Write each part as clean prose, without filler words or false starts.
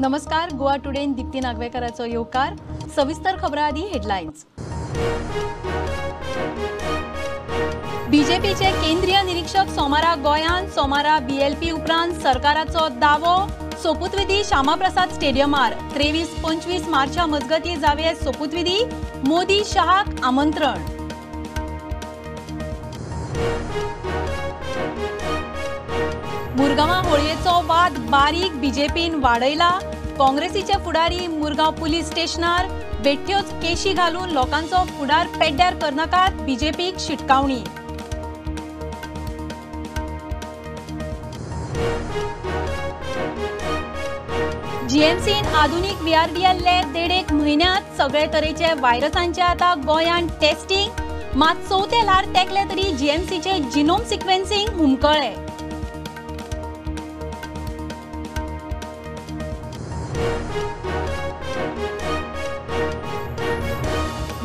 नमस्कार, गोवा टुडेन दीप्ती नागवेकराचो येवकार. सविस्तर खबरां आदी हेडलायन्स. बीजेपीचे केंद्रीय निरीक्षक सोमारा गोंयांत, सोमारा बीएलपी उपरांत सरकाराचो दावो. सोपूतविधी श्यामाप्रसाद स्टेडियमार 23-25 मार्चा मजगती जावे सोपूतविधी. मोदी शहाक आमंत्रण. मुरगांवां होळयेचो वाद बारीक बीजेपीन वाडयला. काँग्रेसीचे फुडारी मुरगांव पुलीस स्टेशनार बेठ्योच केशी घालून लोकांचो फुडार पेड्ड्यार करनाकात, बीजेपीक शिटकावणी. जीएमसीन आधुनिक व्हीआरडीएल लॅब 1.5 म्हयन्यांत सगळे तरेचे व्हायरसांचे आतां गोंयांत टेस्टिंग. मात चवथे ल्हार तेंकले तरी जीएमसीचे जिनोम सिक्वेन्सिंग हुमकळ्ळें.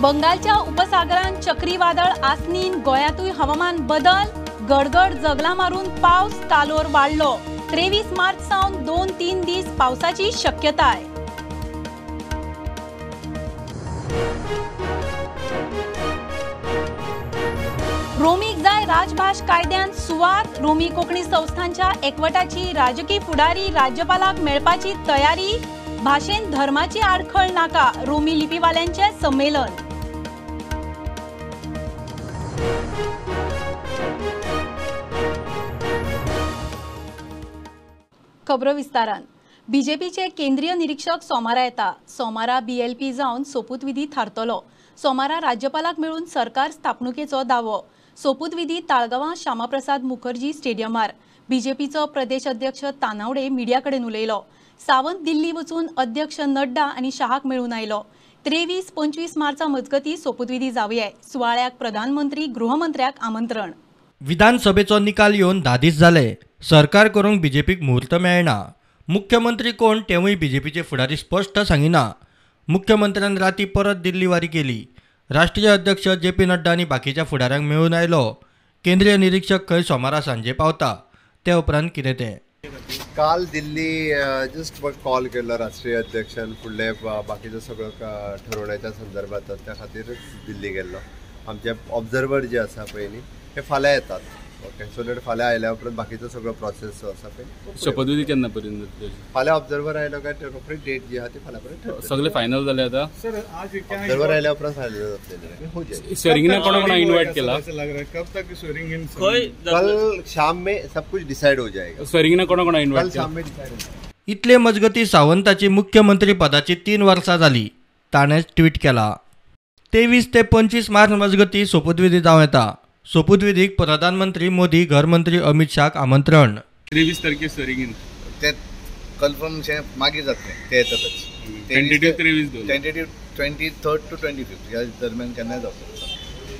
बंगालच्या उपसागरांत चक्रीवादळ आसनीन गोंयांतूय हवामान बदल. गडगड जगला मारून पावस कालोर वाडलो. 23 मार्च सावन 2-3 दीस पावसाची शक्यताय. रोमीक जाय राजभाश कायद्यान सुवात. रोमी कोंकणी संस्थांच्या एकवटाची राजकी फुडारी राज्यपालाक मेळपाची तयारी. भाशेन धर्माची आडखळ नाका, रोमी लिपीवाल्यांचे संमेलन. खबरो विस्तारान. बीजेपीचे केंद्रीय निरीक्षक सोमारा येता. सोमारा बीएलपी जावन सोपूतविधी थारतलो. सोमारा राज्यपालाक मेळून सरकार स्थापणुकेचो दावो. सोपूतविधी ताळगांवां श्यामाप्रसाद मुखर्जी स्टेडियमार. बीजेपीचो प्रदेश अध्यक्ष तानावडे मिडिया कडेन उलयलो. सावंत दिल्ली वचून अध्यक्ष नड्डा आनी शहाक मेळून आयलो. 23-25 मार्चा मजगती सोपूतविधी जावये. सुवाळ्याक प्रधानमंत्री गृहमंत्र्याक आमंत्रण. विधानसभेचो निकाल येवन 10 दीस जाले. सरकार करूंक बीजेपीक मुहूर्त मेळना. मुख्यमंत्री कोण तेवूय बीजेपीचे फुडारी स्पश्ट सांगिना. मुख्यमंत्र्यान राती परत दिल्ली वारी केली. राष्ट्रीय अध्यक्ष जे पी नड्डा आनी बाकीच्या फुडाऱ्यांक मेळून आयलो. केंद्रीय निरीक्षक खंय सोमारा सांजे पावता. ते उपरांत कितें तें काल दिल्ली जस्ट कॉल केल्लो राष्ट्रीय अध्यक्षान फुडले बाकीचो सगळो ठरवण्याच्या संदर्भात, त्या खातीर दिल्ली गेल्लो. आमचे ऑब्जर्वर जे आसा पळय न्ही ते फाल्यां येतात. ओके, सो that फाल्यां आयल्या उपरांत बाकीचो सगळो प्रोसेस जो आसा पळय. शपथविधी केन्ना पर्यंत? फाल्यां ऑब्जर्वर आयलो काय रोखडी डेट जी आहा ती फाल्यां पर्यंत. सगळे फायनल जाले आतां? ऑब्जर्वर आयल्या उपरांत फायनल जातलें. हो जाए. स्वेरिंग कोणा कोणा इन्वायट केला? कल शाम में सब कुछ डिसाइड हो जाएगा. स्वेरिंग कोणा कोणा इन्वायट? कल शाम में डिसाइड हो जाएगा. इतले मजगती सावंताची मुख्यमंत्री पदाची 3 वर्सां जाली. ताणें ट्वीट केला. 23 ते 25 मार्च मजगती सोपूतविधी जावं येता. सोपूतविधीक प्रधानमंत्री मोदी, घरमंत्री अमित शहाक आमंत्रण. 23 तारखे स्वेरिंग ते कन्फर्म मागीर जातलें, ते येतातच. टेंटेटिव्ह 23, 23 टू 25 ह्या दरम्यान केन्नाय जावं शकता.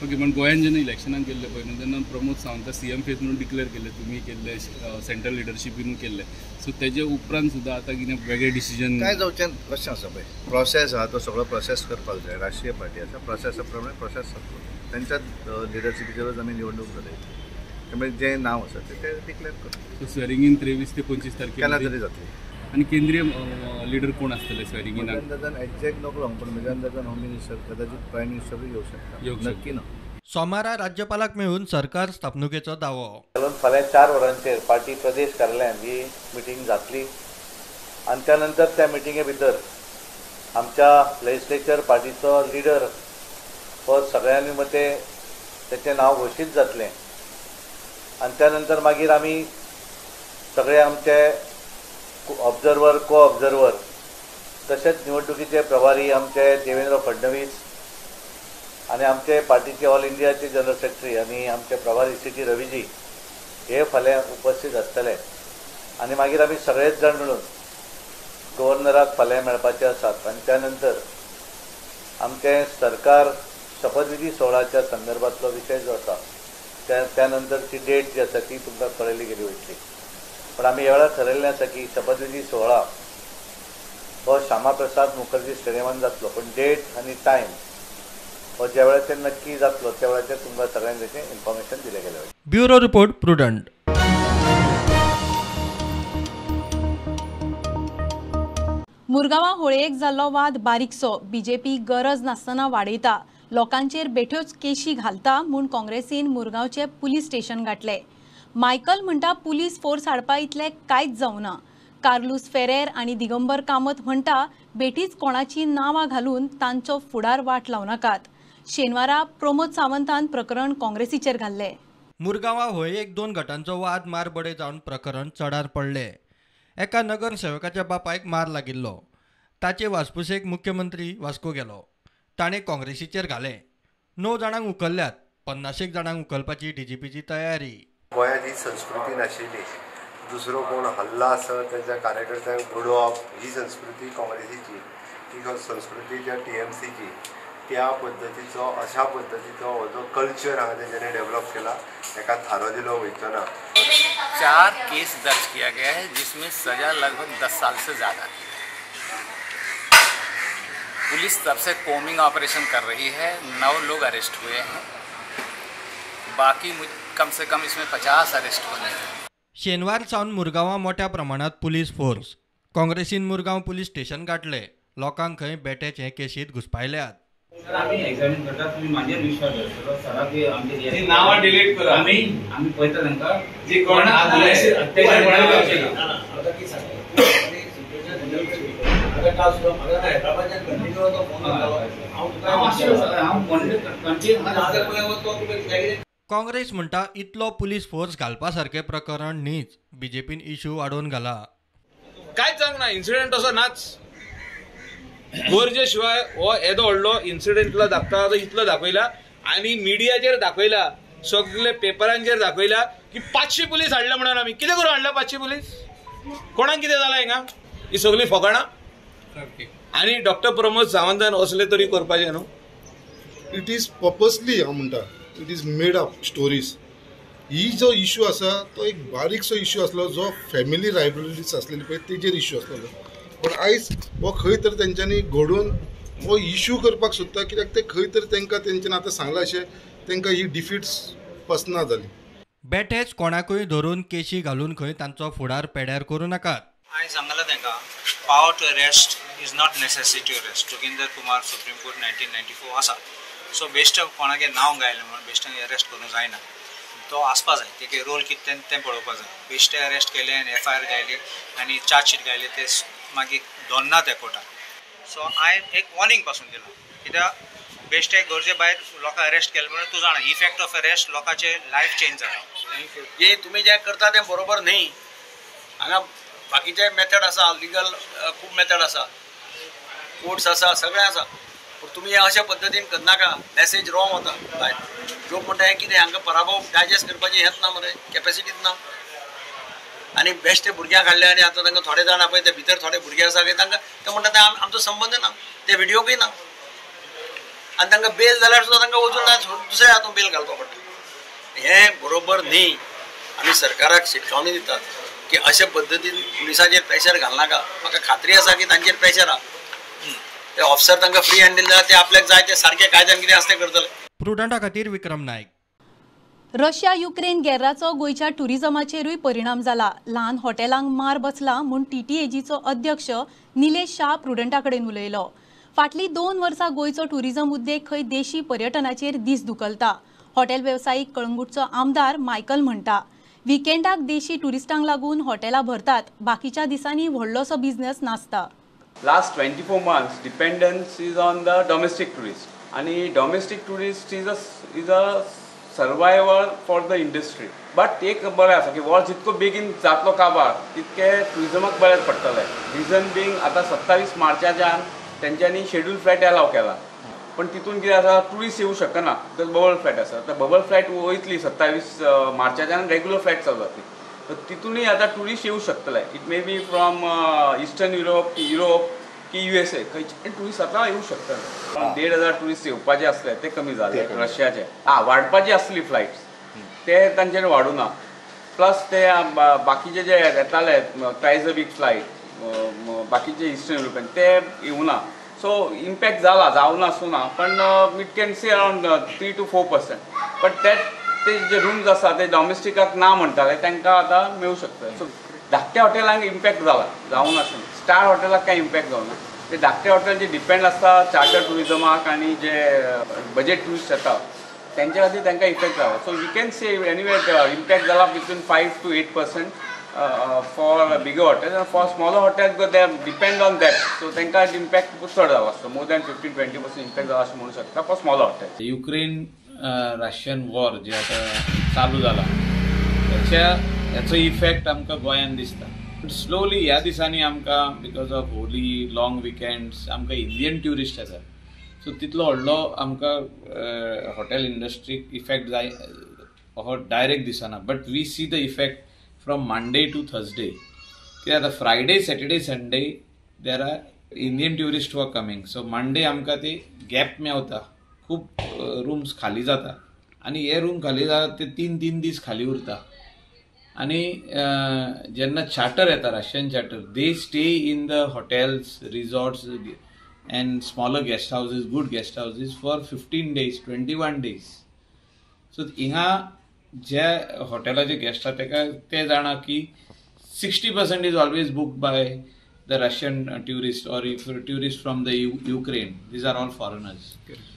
ओके, पण गोंयान जेन्ना इलेक्शनाक गेल्ले पळय न्हू तेन्ना प्रमोद सावंत सीएम फेस म्हणून डिक्लेअर केल्ले, तुमी केल्ले, सेंट्रल लिडरशिपीनूय केल्ले. सो तेजे उपरांत सुद्दां आतां कितें वेगळे डिसिजन काय जावचें कशें आसा पळय, प्रोसेस आहा तो सगळो प्रोसेस करपाक जाय. राष्ट्रीय पार्टी आसा, प्रोसेसा प्रमाणे प्रोसेस जातलो. त्यांच्या लिडरशिपीचेरच आमी निवडणूक जाली, त्यामुळे जे नाव आसा ते डिक्लेअर करता. सो स्वेरिंग इन 23 ते 25 तारखे केन्ना तरी जातली. आनी केंद्रीय लिडर कोण आसतले स्वेरिंग इन? अंदाजान एक्झॅक्ट नको पण म्हज्या अंदाजान होम मिनिस्टर, कदाचित प्रायम मिनिस्टरूय येवं शकता, नक्की ना. सोमारा राज्यपालाक मेळून सरकार स्थापणुकेचो दावो. फाल्यां 4 वरांचेर पार्टी प्रदेश कार्यालयांत ही मिटींग जातली आनी त्या नंतर त्या मिटिंगे भितर आमच्या लेजिस्लेचर पार्टीचो लिडर हो सगळ्यांनी मते तेचें नांव घोशीत जातलें. आनी त्या नंतर मागीर आमी सगळे आमचे ऑब्जर्वर, को ऑब्जर्वर तशेंच निवडणुकीचे प्रभारी आमचे देवेंद्र फडणवीस आनी आमचे पार्टीचे ऑल इंडियाचे जनरल सेक्रेटरी आनी आमचे प्रभारी सी टी रवीजी हे फाल्यां उपस्थित आसतले. आनी मागीर आमी सगळेच जाण मेळून गव्हर्नराक फाल्यां मेळपाचे आसात. आनी त्या नंतर आमचें सरकार शपथविधी सोहळ्याच्या संदर्भातलो विशय जो आसा त्या नंतरची डेट जी आसा ती तुमकां कळयली गेली वयतली. पण आमी ह्या वेळार ठरयल्लें आसा की शपथविधी सोहळा हो श्यामाप्रसाद मुखर्जी स्टेडियमान जातलो, पण डेट आनी टायम हो ज्या वेळाचेर नक्की जातलो त्या वेळाचेर तुमकां सगळ्यांक तेचें इन्फॉर्मेशन दिलें गेलें. Bureau report, Prudent. मुरगांवां होळयेक जाल्लो वाद बारीकसो बीजेपी गरज नासतना वाडयता, लोकांचेर बेठ्योच केशी घालता म्हूण काँग्रेसीन मुरगांवचे पुलीस स्टेशन गाठले। मायकल म्हणटा पुलीस फोर्स हाडपा इतले कांयच जावना। कार्लूस फेरेर आनी दिगंबर कामत म्हणटा बेठीच कोणाची नांवां घालून तांचो फुडार वाट लावनाकात। शेनवारा प्रमोद सावंतान प्रकरण काँग्रेसीचेर घाल्ले। मुरगांवां होळयेक दोन गटांचो वाद मारबडय जावन प्रकरण चडार पडले। एका नगरसेवकाच्या बापायक मार लागिल्लो, ताचे वासपुसेक मुख्यमंत्री वास्को गेलो, ताणें काँग्रेसीचेर घालें। 9 जाणांक उखल्ल्यात, 50 जाणांक उखलपाची डीजीपीची तयारी। गोंयांत ही संस्कृती नाशिल्ली, दुसरो कोण हल्ला आसत ताच्या कार्यकर्त्यांक बडोवप ही संस्कृती काँग्रेसीची, ही संस्कृती ज्या टीएमसीची, त्या पद्दतीचो अशा पद्दतीचो हो जो कल्चर आहा तेंच्यांनी डेव्हलप केला, ताका थारो दिलो वयचो ना। 4 केस दर्ज किया गया है जिसमें सजा लगभग 10 साल से ज़्यादा की है। पुलिस तब से कोमिंग ऑपरेशन कर रही है। 9 लोग अरेस्ट हुए हैं, बाकी कम से कम इसमें 50 अरेस्ट होने हैं। शेनवार सावन मुरगांवां मोठ्या प्रमाणात पुलीस फोर्स। काँग्रेसीन मुरगांव पुलीस स्टेशन गाठले, लोकांक खंय बेटेच हे केशीत घुसपायल्यात। आमी एग्जामीन करता, तुमी म्हाजेर विश्वास दवरतलो सराक आमचे नांवां डिलीट करा। आमी आमी पळयता तांकां जे कोण अत्याचार आतां कितें सांगता आतां काल सुद्दां म्हाका हैदराबादच्यान कंटिन्यू तो फोन जातालो। हांव तुका काँग्रेस म्हणटा इतलो पुलीस फोर्स घालपा सारकें प्रकरण न्हीच, बीजेपीन इश्यू वाडोवन घाला। कांयच जावंक ना, इन्सिडंट असो नाच। गरजे शिवाय हो येदो व्हडलो इन्सिडंटलो दाखता तो इतलो दाखयला आनी मिडियाचेर दाखयला, सगळे पेपरांचेर दाखयला की 500 पुलीस हाडले म्हणून। आमी कितें करून हाडले 500 पुलीस? कोणाक कितें जालां हिंगा? ही सगळी फकाणां। आनी डॉक्टर प्रमोद सावंतान असले तरी करपाचें न्हू। It is purposely, हांव म्हणटा, it is made up stories. ही जो इश्यू आसा तो एक बारीकसो इश्यू आसलो, जो फॅमिली रायबलरीज आसलेली पळय तेजेर इश्यू आसलेलो। पूण आयज हो खंय तर तेंच्यांनी घडोवन हो इश्यू करपाक सोदता, कित्याक ते खंय तर तेंकां तेंच्यांनी आतां सांगलां अशें तेंकां ही डिफीट्स पसना जाली। बेठेच कोणाकूय धरून केशी घालून खंय तांचो फुडार पेड्यार करूं नाकात। हांवें सांगलां तेंकां, power to arrest is not necessary to arrest. Joginder Kumar supreme court 1994 आसा। सो बेश्ट कोणागे नांव गायलें म्हणून बेश्ट अरेस्ट करूंक जायना, तो आसपा जाय, तेगे रोल कितें तें पळोवपा जाय। बेश्टे अरेस्ट केले आनी एफ I R गायली आनी चार्जशीट गायली ते मागीर दोन्ना त्या कोर्टान। सो हांवें एक वॉर्निंग पासून दिलां, कित्याक बेश्टे गरजे भायर लोकांक अरेस्ट केले म्हणून तूं जाणा इफेक्ट ऑफ अरेस्ट लोकांचे लायफ चेंज जाता। हे तुमी जें करता तें बरोबर न्ही। हांगा बाकीचे मेथड आसा, लिगल खूब मेथड आसा, कोर्ट्स आसा, सगळें आसा, पूण तुमी हे अशा पद्दतीन करनाका, मॅसेज रॉंग वता भायर। लोक म्हणटा हें कितें, हांकां पराभव डायजेस्ट करपाची हेंच ना मरे, कॅपेसिटीच ना। आनी बेश्टे भुरग्यांक हाडले आनी आतां तांकां थोडे जाण पळय ते भितर थोडे भुरगे आसा तांकां ते म्हणटा ते आमचो संबंद ना, ते व्हिडियोकूय ना। आनी तांकां बेल जाल्यार सुद्दां तांकां वचून ना दुसऱ्या हातून बेल घालपाक पडटा। हें बरोबर न्ही। आमी सरकाराक शिटकावणी दितात की अशा पद्दतीन पुलिसांचेर प्रेशर घालनाका। म्हाका खात्री आसा की तांचेर प्रेशर आहा, ते ऑफिसर तांकां फ्री हँड दिले जाल्यार ते आपल्याक जाय ते सारके कायद्यान कितें आसा तें करतले। प्रुडंटा खातीर विक्रम नायक। रशिया युक्रेन गेर्राचो गोंयच्या टुरिझमाचेरूय परिणाम जाला। ल्हान हॉटेलांक मार बसला म्हूण टीटीएजीचो अध्यक्ष निलेश शाह प्रुडंटा कडेन उलयलो। फाटलीं 2 वर्सां गोंयचो टुरिझम उद्देग खंय देशी पर्यटनाचेर दीस धुकलता। हॉटेल वेवसायीक कळंगूटचो आमदार मायकल म्हणटा विकेंडाक देशी टुरिस्टांक लागून हॉटेलां भरतात, बाकीच्या दिसांनी व्हडलोसो बिझनेस नासता। Last 24 months dependence is on the domestic tourist, आणि domestic tourist is a survivor for the industry. But एक बरें आसा की वर्स जितको बेगीन जातलो काबार तितके टुरिजमाक बऱ्याक पडटलें। रिजन बींग आतां 27 मार्चाच्यान तेंच्यांनी शेड्यूल फ्लायट एलाव केला, पण तितून कितें आसा टुरिस्ट येवं शकना because bubble flight आसा। आतां बबल फ्लायट वयतली 27 मार्चाच्यान रेगुलर फ्लायट चालू जातली, तर तितूनय आतां टुरिस्ट येवं शकतले। It may be from eastern Europe, Europe की USA, खंयचे टुरिस्ट आतां येवं शकतले। 1500 टुरिस्ट येवपाचे आसले ते कमी जाले रशियाचे, हा वाडपाची आसली फ्लायट्स ते तांच्यानी वाडूना। प्लस ते बाकीचे जे येताले ट्रायज अ वीक फ्लायट बाकीचे इस्टर्न युरोपियन ते येवना। सो इम्पॅक्ट जाला, जावना आसूं ना, पण it can see around 3 to 4%। But that ते जे रूम्स आसा ते डॉमेस्टिकाक ना म्हणटाले तांकां आतां मेळूं शकता। सो धाकट्या हॉटेलांक इम्पॅक्ट जाला जावंक नासलें, स्टार हॉटेलाक कांय इम्पॅक्ट जावना. ते धाकटे हॉटेल जे डिपेंड आसता चार्टर ट्युरिजमाक आनी जे बजेट ट्युरिस्ट येता तेंच्या खातीर तांकां इफेक्ट जाला. So we can say anywhere impact जाला between 5 to 8% for bigger hotel. For smaller hotel because they depend on that, so तांकां इम्पॅक्ट खूब चड जाला आसता, मोर दॅन 15-20% इम्पॅक्ट जाला अशें म्हणूं शकता for smaller hotel. Ukraine Russian war जे आतां चालू जाला ह्याचो इफेक्ट आमकां गोंयांत दिसता. स्लोली ह्या दिसांनी आमकां because of Holi long weekends आमकां इंडियन ट्युरिस्ट येतात, सो तितलो व्हडलो आमकां हॉटेल इंडस्ट्रीक इफेक्ट जाय हो डायरेक्ट दिसना, but we see the effect from Monday to Thursday. कित्याक आतां Friday Saturday Sunday there are Indian tourist who are coming, so Monday आमकां ते गॅप मेवता, खूब रूम्स खाली जाता आनी हे रूम खाली जाता ते 3-3 दीस खाली उरता. आनी जेन्ना चार्टर येता Russian charter, they stay in the hotels, resorts and smaller guest houses, good guest houses for 15 days, 21 days. So हिंगा जे हॉटेलाचे गेस्ट आसा तेका ते जाणा की 60% is always booked by the Russian tourist or tourist from the Ukraine. These are all foreigners.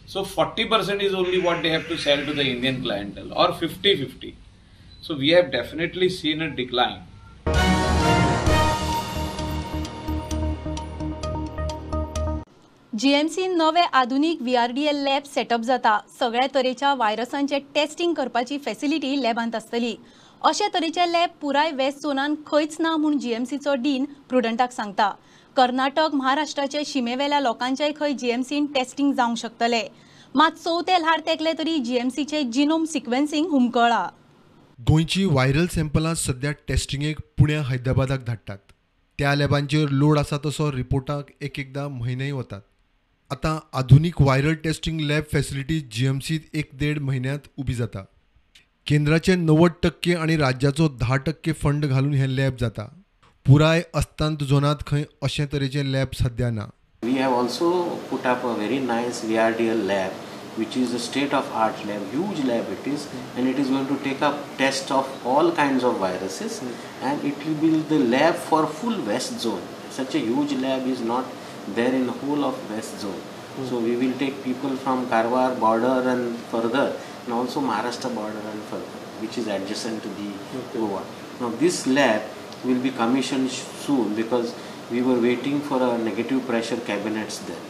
So 40% is only what they have to sell to the Indian clientele, or 50-50. So we have definitely seen a decline. GMC नवे आधुनिक VRDL lab setup जाता. सगळ्या तरेच्या व्हायरसांचे testing करपाची facility लॅबांत आसतली. अशे तरेचे lab पुराय वेस्ट झोनान खंयच ना म्हूण जीएमसीचो डीन प्रुडंटाक सांगता. कर्नाटक महाराष्ट्राचे शिमेवेल्या लोकांचेय खंय जीएमसीन टेस्टिंग जावंक शकतले. मात चवथे ल्हार तेकले तरी जीएमसीचे जिनोम सिक्वेन्सिंग हुमकळा. गोंयची व्हायरल सॅम्पलां सध्या टेस्टिंगेक पुण्या हैदराबादाक धाडटात. त्या लॅबांचेर लोड आसा तसो रिपोर्टाक एक एकदां म्हयनेय वतात. आतां आधुनीक व्हायरल टेस्टिंग लॅब फॅसिलिटी जीएमसीत 1-1.5 म्हयन्यांत उबी जाता. केंद्राचे 90% आनी राज्याचो 10% फंड घालून हें लॅब जाता. पुराय अस्तंत झोनांत खंय अशे तरेचें लॅब सध्या ना. We have also put up a very nice VRDL lab, which is a state of art lab, huge lab it is, and it is going to take up tests of all kinds of viruses, and it will be the lab for full West Zone. Such a huge lab is not there in the whole of West Zone. So we will take people from Karwar border and further, and also Maharashtra border and further, which is adjacent to the Goa. Now this lab will be commissioned soon because we were waiting for a negative pressure cabinets there.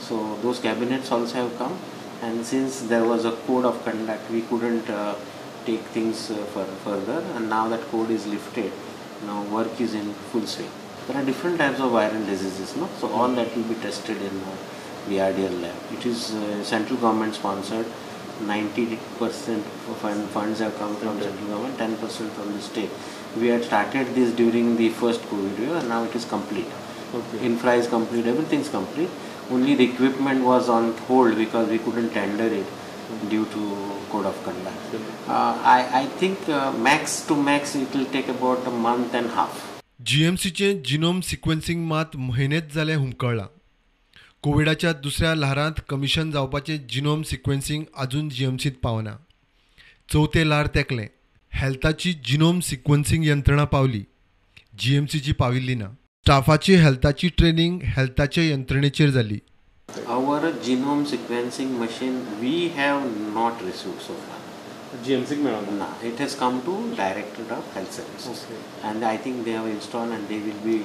So those cabinets also have come, and since there was a code of conduct, we couldn't take things further, and now that code is lifted, now work is in full swing. There are different types of viral diseases, no? So all that will be tested in VRDL lab. It is central government sponsored. 90% funds have come from central government, 10% from the state. We had started this during the first COVID wave, and now it is complete. Okay. Infra is complete, everything is complete. Only the equipment was on hold because we couldn't tender it due to code of conduct. I think max to max it will take about a month and a half. जीएमसीचे genome sequencing मात म्हयनेच जाले हुमकळ्ळां. कोविडाच्या दुसऱ्या ल्हारांत commission जावपाचें genome sequencing अजून जीएमसीत पावना. चवथें ल्हार तेकलें. हेल्थाची genome sequencing यंत्रणा पावली, जीएमसीची पाविल्ली ना. स्टाफाची हेल्थाची ट्रेनिंग हेल्थाचे यंत्रणेचेर जाली. Our genome sequencing machine we have not received so far. जीएमसीक मेळना ना. It has come to Directorate of Health Services, and I think they have installed and they will be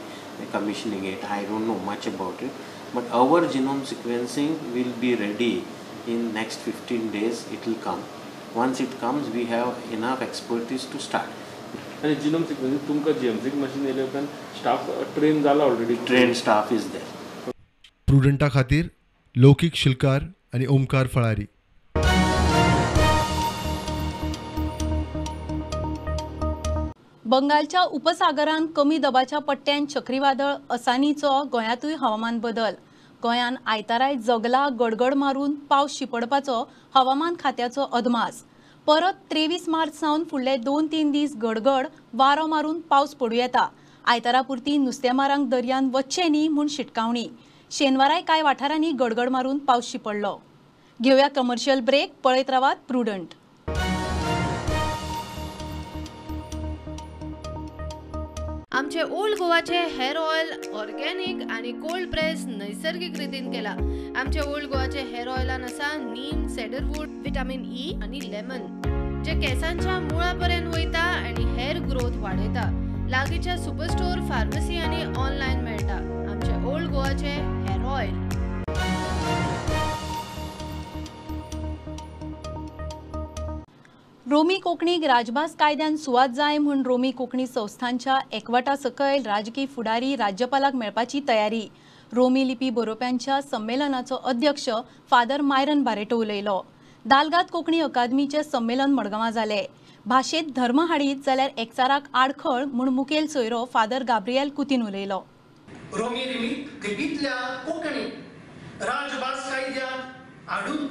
commissioning it. I don't know much about it, but our genome sequencing will be ready in next 15 days. It will come. Once it comes, we have enough expertise to start. आणि genome sequencing तुमकां जीएमसीक machine येयले उपरांत staff train जाला already? Train staff is there. प्रुडंटा खातीर लौकीक शिलकार आनी ओमकार फळारी. बंगालच्या उपसागरान कमी दबाच्या पट्ट्यान चक्रीवादळ असानीचो गोंयांतूय हवामान बदल. गोंयान आयताराय जगला गडगड मारून पावस शिंपडपाचो हवामान खात्याचो अदमास. परत 23 मार्च सावन फुडले 2-3 दीस गडगड वारो मारून पावस पडूं येता. आयतारा पुरती नुस्तेमारांक दर्यान वचचें न्ही म्हूण शिटकावणी. शेनवाराय कांय वाठारांनी गडगड मारून पावस शिंपडलो. घेवया कमर्शियल ब्रेक. पळयत रावात प्रुडंट. आमचे ओल्ड गोवाचे हेअर ऑयल ऑर्गेनिक आनी कोल्ड प्रेस नैसर्गिक रितीन केला. आमचे ओल्ड गोवाचे हेअर ऑयलान आसा नीम, सेडरवूड, विटामिन ई आनी लेमन, जे केसांच्या मुळापर्यंत वयता आनी हेअर ग्रोथ वाडयता. लागींच्या सुपरस्टोर, फार्मसी आनी ऑनलायन मेळटा. आमचे ओल्ड गोवाचे हेअर ऑयल. रोमी कोंकणीक राजभास कायद्यान सुवात जाय म्हूण रोमी कोंकणी संस्थांच्या एकवटा सकयल राजकी फुडारी राज्यपालाक मेळपाची तयारी. रोमी लिपी बरोवप्यांच्या संमेलनाचो अध्यक्ष फादर मायरन बारेटो उलयलो. दालगाद कोंकणी अकादमीचें संमेलन मडगांवां जालें. भाशेंत धर्म हाडीत जाल्यार एकचाराक आडखळ म्हूण मुखेल सोयरो फादर गाब्रिएल कुतीन उलयलो. रोमी लिपींतल्या कोंकणी राजभास कायद्यान हाडून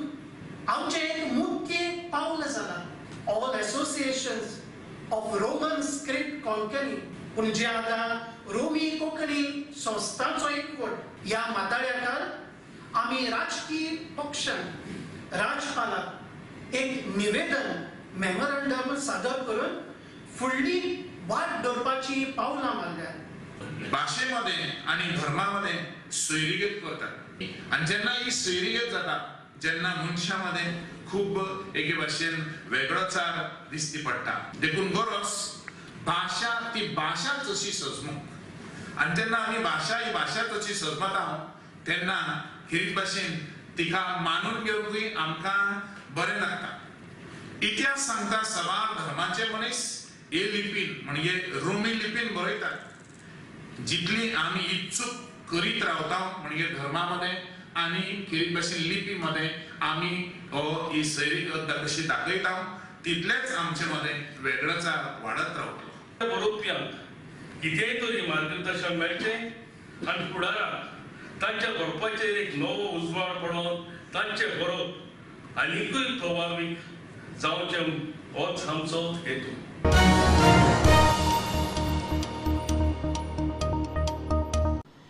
आमचें एक मुख्य पावल जालां. All associations of Roman script Konkani, पूण जे आतां रोमी कोंकणी संस्थांचो एकवट ह्या माताळ्याकार आमी राजकीय पक्षांक, राजपालाक एक निवेदन, मेमोरंडम सादर करून फुडली वाट दवरपाची पावलां मारल्या. भाशेमध्ये आनी धर्मामध्ये सोयरीगत करतात आनी जेन्ना ही सोयरीगत जाता जेन्ना मनशामध्ये खूब एके भाशेन वेगळोचार दिसती पडटा. देखून गरज भाशा ती भाशा तशी सजमूंक आनी जेन्ना आमी भाशा ही भाशा तशी सजमता तेन्ना खेरीत भाशेन तिका मानून घेवंकूय आमकां बरें लागता. इतिहास सांगता सबार धर्माचे मनीस हे लिपीन म्हणजे रोमी लिपीन बरयतात. जितली आमी ही चूक करीत रावता म्हणजे धर्मामध्ये आनी खेरीत भाशेन लिपीमध्ये आमी हो ही सैरीगत कशी दाखयता तितलेच आमचे मध्ये वेगळोचार वाडत रावतलो. बरोवप्यांक कितेंय तरी मार्गदर्शन मेळचें आनी फुडाराक तांच्या बरोवपाचेर एक नवो उजवाड पडोवन तांचें बरोवप आनीकूय प्रभावीक जावचें होच आमचो हेतू.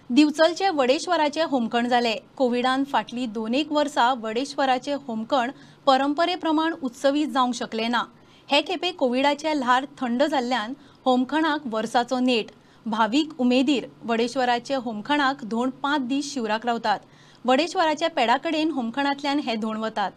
दिवचलचे वडेश्वराचे होमखण जाले. कोविडान फाटली 2-1 वर्सां वडेश्वराचे होमखण परंपरे प्रमाण उत्सवी जावंक शकले ना. हे खेपे कोविडाचे ल्हार थंड जाल्ल्यान होमखणाक वर्साचो नेट. भावीक उमेदीर वडेश्वराचे होमखणाक धोण 5 दीस शिवराक रावतात. वडेश्वराच्या पेडा कडेन होमखणांतल्यान हे धोण वतात.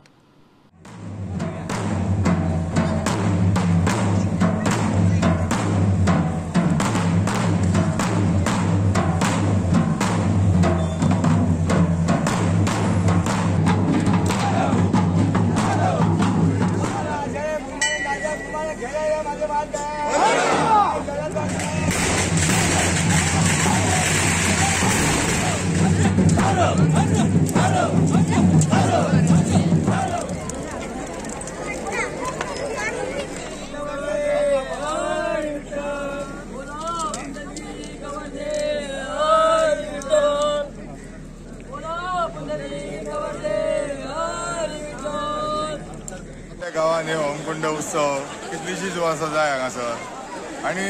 गांवांत हे होमकुंड उत्सव कितलीशीच वर्सां जाय हांगासर आनी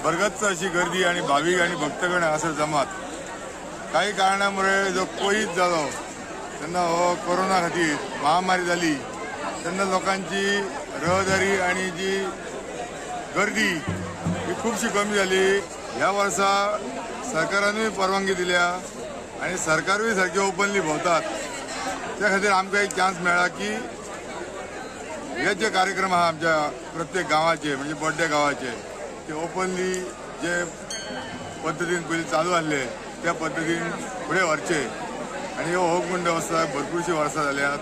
भरगच्च अशी गर्दी आनी भावीक आनी भक्तगण हांगासर जमात. काही कारणां मुळे जो कोवीड जालो तेन्ना हो कोरोना खातीर महामारी जाली तेन्ना लोकांची रहदारी आनी जी गर्दी ही खुबशी कमी जाली. ह्या वर्सा सरकारानूय परवानगी दिल्या आनी सरकारूय सारके ओपनली भोंवतात. त्या खातीर आमकां एक चान्स मेळ्ळा की हे जे कार्यक्रम आहा आमच्या प्रत्येक गांवाचे म्हणजे बड्डे गांवाचे ते ओपनली जे पद्दतीन पयलीं चालू आसले त्या पद्दतीन फुडें व्हरचे. आनी हो होमकुंड उत्सव भरपूरशीं वर्सां जाल्यात.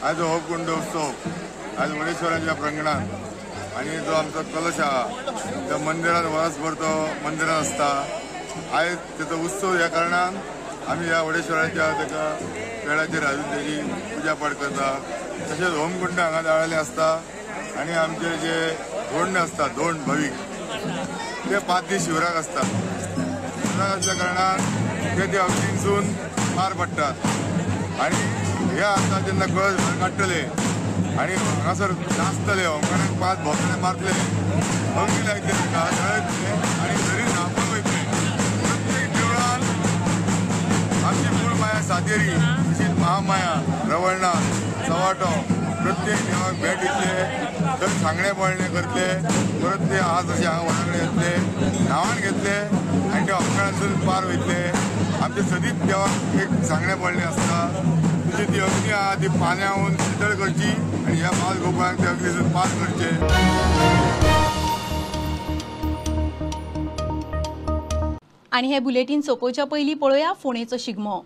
आयज हो होमकुंड उत्सव आयज वडेश्वराच्या प्रांगणांत आनी जो आमचो कलश आहा त्या मंदिरान वर्सभर तो मंदिरान आसता. आयज तेचो उत्सव ह्या कारणान आमी ह्या वडेश्वराच्या ताका पेडाचेर हाडून तेजी पुजा पाठ करता. तशेंच होमकुंड हांगा दाळिल्लें आसता आनी आमचे जे धोंड आसता धोंड भावीक ते 5 दीस शिवराक आसता. शिवराक आसल्या कारणान ते अग्नीसून पार पडटात आनी हे आसता जेन्ना कळस भायर काडटले आनी हांगासर नाचतले होमखणाक 5 भोंवतणे मारतले, अग्नी लायतले ताका जळयतले आनी जरी न्हांवपाक वयतले. प्रत्येक देवळान आमची मूळ माया सातेरी, तशीच महामाया, रवळनाथ, सवाटो प्रत्येक देवाक भेट दितले, थंय सांगणे पळणे करतले, परत ते आहा तशे हांगा वडा कडेन येतले, न्हावण घेतले आनी ते अमकळांतसून पार वयतले. आमचे सदींच देवाक एक सांगणे पळणे आसता. तुजी ती अग्नी आहा ती पान्याहून शितळ करची आनी ह्या बाल गोपाळांक त्या अग्नीसून पार करचे. आनी हे बुलेटीन सोंपोवच्या पयलीं पळोवया फोंडेचो शिगमो.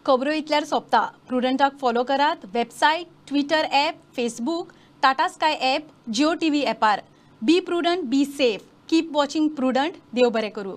खबरो इतल्यार सोंपता. प्रुडंटाक फॉलो करात website, Twitter app, Facebook, Tata Sky app, Jio TV ॲपार. Be prudent, be safe, keep watching Prudent. देव बरें करूं.